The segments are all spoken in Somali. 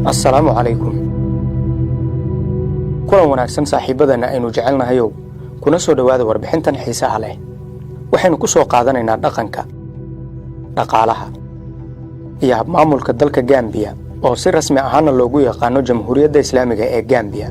Assalaamu calaykum, kulan wanaagsan saaxiibadana aynu jecelnahayow, kuna soo dhowaada warbixintan xiisaha leh. Waxaynu ku soo qaadanaynaa dhaqanka, dhaqaalaha iyo habmaamulka dalka Gambiya, oo si rasmi ahaana loogu yaqaano Jamhuuriyadda Islaamiga ee Gambiya.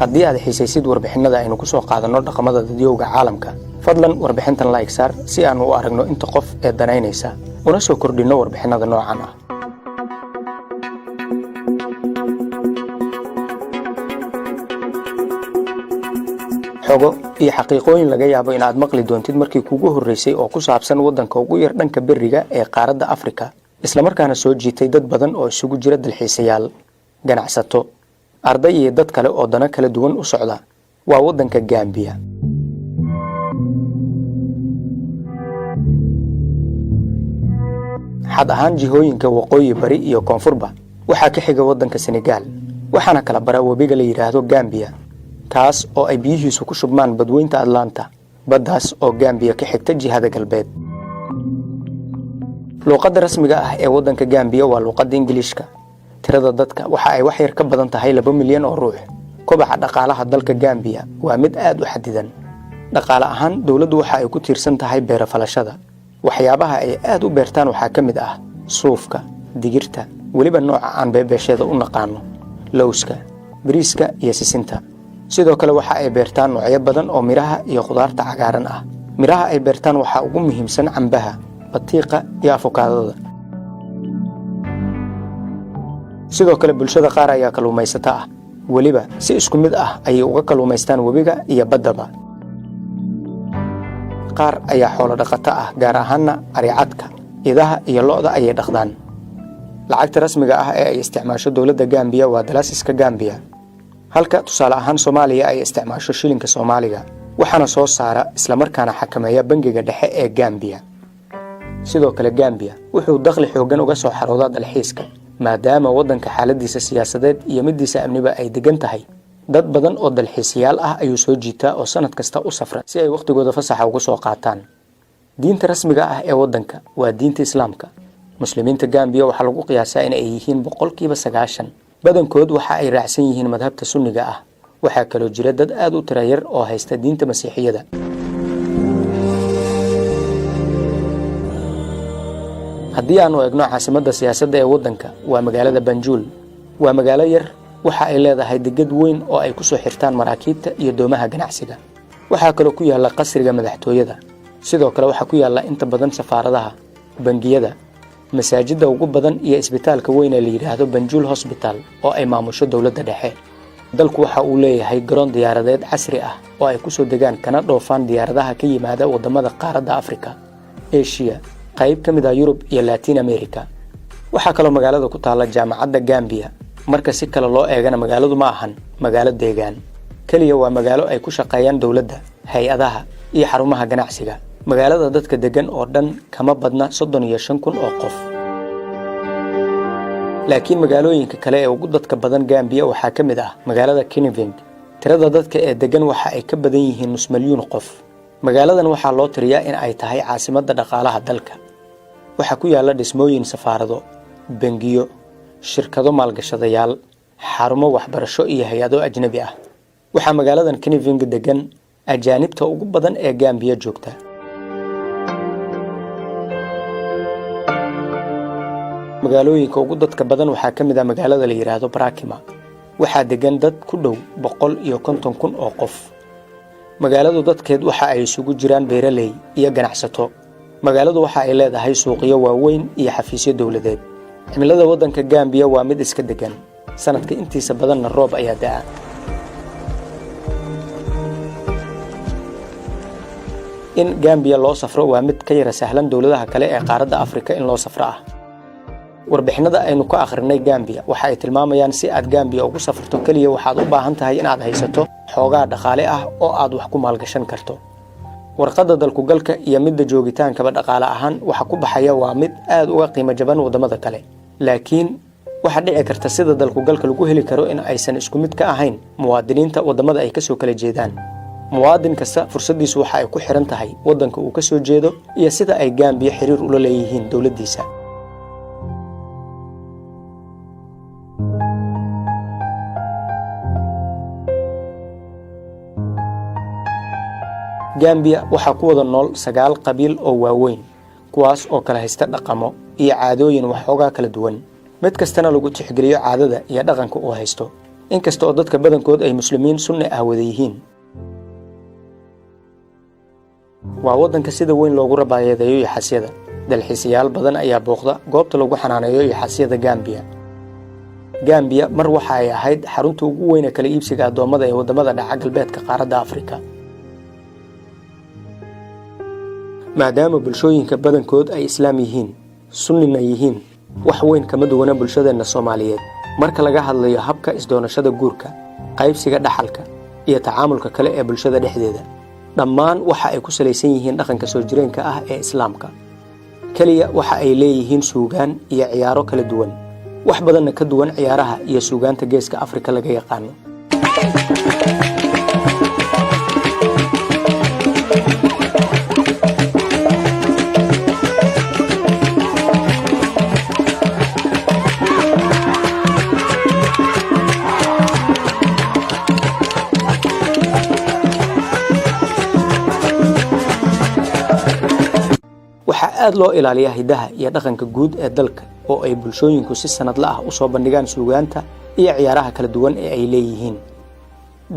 Haddii aad xiisaysid warbixinnada aynu ku soo qaadanno dhaqamada dadyowga caalamka, fadlan warbixintan like saar si aanu u aragno inta qof ee danaynaysa, una soo kordhinno warbixinnada noocan ah. Xogo iyo xaqiiqooyin laga yaabo in aad maqli doontid markii kugu horreysay oo ku saabsan waddanka ugu yar dhanka berriga ee qaaradda Afrika, islamarkaana soo jiitay dad badan oo isugu jira dalxiisayaal, ganacsato, arday iyo dad kale oo dano kala duwan u socda, waa waddanka Gambiya. Xad ahaan jihooyinka waqooyi, bari iyo koonfurba waxaa ka xiga waddanka Senegaal, waxaana kala bara webiga la yidhaahdo Gambiya, kaas oo ay biyihiisu ku shubmaan badweynta Atlanta, baddaas oo Gambiya ka xigta jihada galbeed. Luuqadda rasmiga ah ee waddanka Gambiya waa luuqadda Ingiliishka. Tirada dadka waxa ay wax yar ka badan tahay 2 milyan oo ruux. Kobaca dhaqaalaha dalka Gambiya waa mid aad u xadidan. Dhaqaale ahaan, dowladdu waxa ay ku tiirsan tahay beero falashada. Waxyaabaha ay aad u beertaan waxaa ka mid ah suufka, digirta, weliba nooca aan beebeesheeda u naqaano, lowska, bariiska iyo sisinta. Sidoo kale waxa ay beertaan noocyo badan oo midhaha iyo khudaarta cagaaran ah. Midhaha ay beertaan waxaa ugu muhiimsan cambaha, batiiqa iyo afokaadada. Sidoo kale bulshada qaar ayaa kalluumaysato ah, weliba si isku mid ah ayay uga kalluumaystaan webiga iyo baddaba. Qaar ayaa xoolo dhaqato ah, gaar ahaanna aricadka, idaha iyo lo'da ayay dhaqdaan. Lacagta rasmiga ah ee ay isticmaasho dowladda Gambiya waa dalasiska Gambiya, halka tusaale ahaan Soomaaliya ay isticmaasho shilinka Soomaaliga, waxaana soo saara islamarkaana xakameeya Bangiga Dhexe ee Gambiya. Sidoo kale Gambiya wuxuu dakhli xooggan uga soo xaroodaa dalxiiska, maadaama waddanka xaaladiisa siyaasadeed iyo midiisa amniba ay degan tahay. Dad badan oo dalxiisayaal ah ayuu soo jiitaa oo sanad kasta u safra si ay wakhtigooda fasaxa uga soo qaataan. Diinta rasmiga ah ee waddanka waa diinta Islaamka. Muslimiinta Gambiya waxaa lagu qiyaasaa in ay yihiin 90%. Badankood waxa ay raacsan yihiin madhabta Sunniga ah. Waxaa kaloo jira dad aad u tira yar oo haysta diinta Masiixiyada. Haddii aanu eegno caasimadda siyaasadda ee waddanka, waa magaalada Banjuul. Waa magaalo yar. Waxa ay leedahay degad weyn oo ay ku soo xirtaan maraakiibta iyo doomaha ganacsiga. Waxaa kaloo ku yaalla qasriga madaxtooyada. Sidoo kale waxaa ku yaalla inta badan safaaradaha, bangiyada, masaajidda ugu badan iyo isbitaalka weyn ee la yidhaahdo Banjuul Hosbital oo ay maamusho dowladda dhexe. Dalku waxa uu leeyahay garoon diyaaradeed casri ah oo ay ku soo degaan kana dhoofaan diyaaradaha ka yimaada waddamada qaaradda Afrika, Eshiya, qayb ka mid ah Yurub iyo Latin America. Waxaa kaloo magaalada ku taalla Jaamacadda Gambiya. Marka si kale loo eegana, magaaladu ma ahan magaalo deegaan keliya, waa magaalo ay ku shaqeeyaan dowladda, hay-adaha iyo xarumaha ganacsiga. Magaalada dadka deggan oo dhan kama badna 35,000 oo qof. Laakiin magaalooyinka kale ee ugu dadka badan Gambiya waxaa ka mid ah magaalada Kanifing. Tirada dadka ee deggan waxa ay ka badan yihiin nus milyuun qof. Magaaladan waxaa loo tiriyaa in ay tahay caasimadda dhaqaalaha dalka. Waxaa ku yaalla dhismooyin safaarado, bangiyo, shirkado maalgashadayaal, xarumo waxbarasho iyo hay-ado ajnabi ah. Waxaa magaaladan Kanifing degan ajaanibta ugu badan ee Gambiya joogta. Magaalooyinka ugu dadka badan waxaa ka mid ah magaalada la yidhaahdo Barakima. Waxaa degan dad ku dhow 150,000 oo qof. Magaaladu dadkeed waxa ay isugu jiraan beeraley iyo ganacsato. Magaaladu waxa ay leedahay suuqyo waaweyn iyo xafiisyo dowladeed. Cimilada waddanka Gambiya waa mid iska degan, sanadka intiisa badanna roob ayaa da'a. In Gambiya loo safro waa mid ka yara sahlan dowladaha kale ee qaaradda Afrika in loo safro ah. Warbixinada aynu ka akhrinay Gambiya waxa ay tilmaamayaan si aad Gambiya ugu safarto, keliya waxaad u baahan tahay inaad haysato xoogaa dhaqaale ah oo aad wax ku maalgashan karto. Warqadda dalkugalka iyo midda joogitaankaba dhaqaale ahaan waxa ku baxaya waa mid aad uga qiimo jaban waddamada kale, laakiin waxaa dhici karta sida dalkugalka lagu heli karo in aysan isku mid ka ahayn muwaadiniinta waddamada ay kasoo kala jeedaan. Muwaadin kasta fursaddiisu waxa ay ku xidhan tahay waddanka uu ka soo jeedo iyo sida ay Gambiya xiriir ula leeyihiin dowladdiisa. Gambiya waxaa ku wada nool sagaal qabiil oo waaweyn, kuwaas oo kala haysta dhaqamo iyo caadooyin waxoogaa kala duwan, mid kastana lagu tixgeliyo caadada iyo dhaqanka uu haysto, inkasta oo dadka badankood ay Muslimiin Sunni ah wada yihiin. Waa waddanka sida weyn loogu rabaayadeeyo yaxasyada. Dalxiisayaal badan ayaa booqda goobta lagu xanaaneeyo yaxasyada Gambiya. Gambiya mar waxa ay ahayd xarunta ugu weyn ee kala iibsiga addoommada ee waddamada dhaca galbeedka qaaradda Afrika. Maadaama bulshooyinka badankood ay Islaam yihiin, Sunnina yihiin, wax weyn kama duwana bulshadeenna Soomaaliyeed marka laga hadlayo habka isdoonashada, guurka, qaybsiga dhaxalka iyo tacaamulka kale ee bulshada dhexdeeda. Dhammaan waxa ay ku salaysan yihiin dhaqanka soo jireenka ah ee Islaamka. Keliya waxa ay leeyihiin suugaan iyo ciyaaro kala duwan, wax badanna ka duwan ciyaaraha iyo suugaanta Geeska Afrika laga yaqaano. Waxaa aad loo ilaaliyaa hiddaha iyo dhaqanka guud ee dalka, oo ay bulshooyinku si sanadla ah u soo bandhigaan suugaanta iyo ciyaaraha kala duwan ee ay leeyihiin.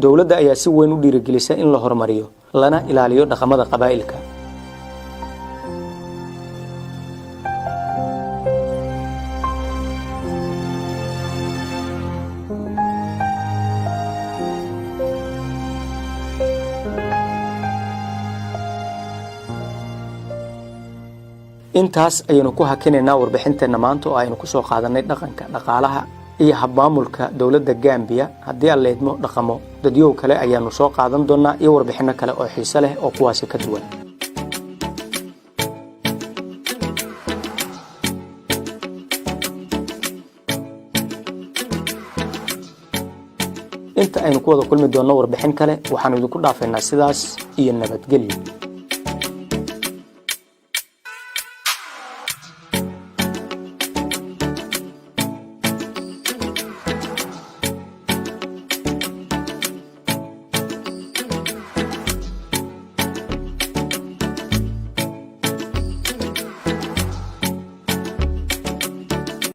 Dowladda ayaa si weyn u dhiirigelisa in la horumariyo lana ilaaliyo dhaqamada qabaa'ilka. Intaas ayaynu ku hakinaynaa warbixinteenna maanta oo aynu ku soo qaadanay dhaqanka, dhaqaalaha iyo habmaamulka dowladda Gambiya. Haddii aan leedmo dhaqamo dadyow kale ayaanu soo qaadan doonnaa iyo warbixinno kale oo xiise leh oo kuwaasi ka duwan. Inta aynu ku wada kulmi doonno warbixin kale, waxaanu idinku dhaafaynaa sidaas iyo nabadgelyo.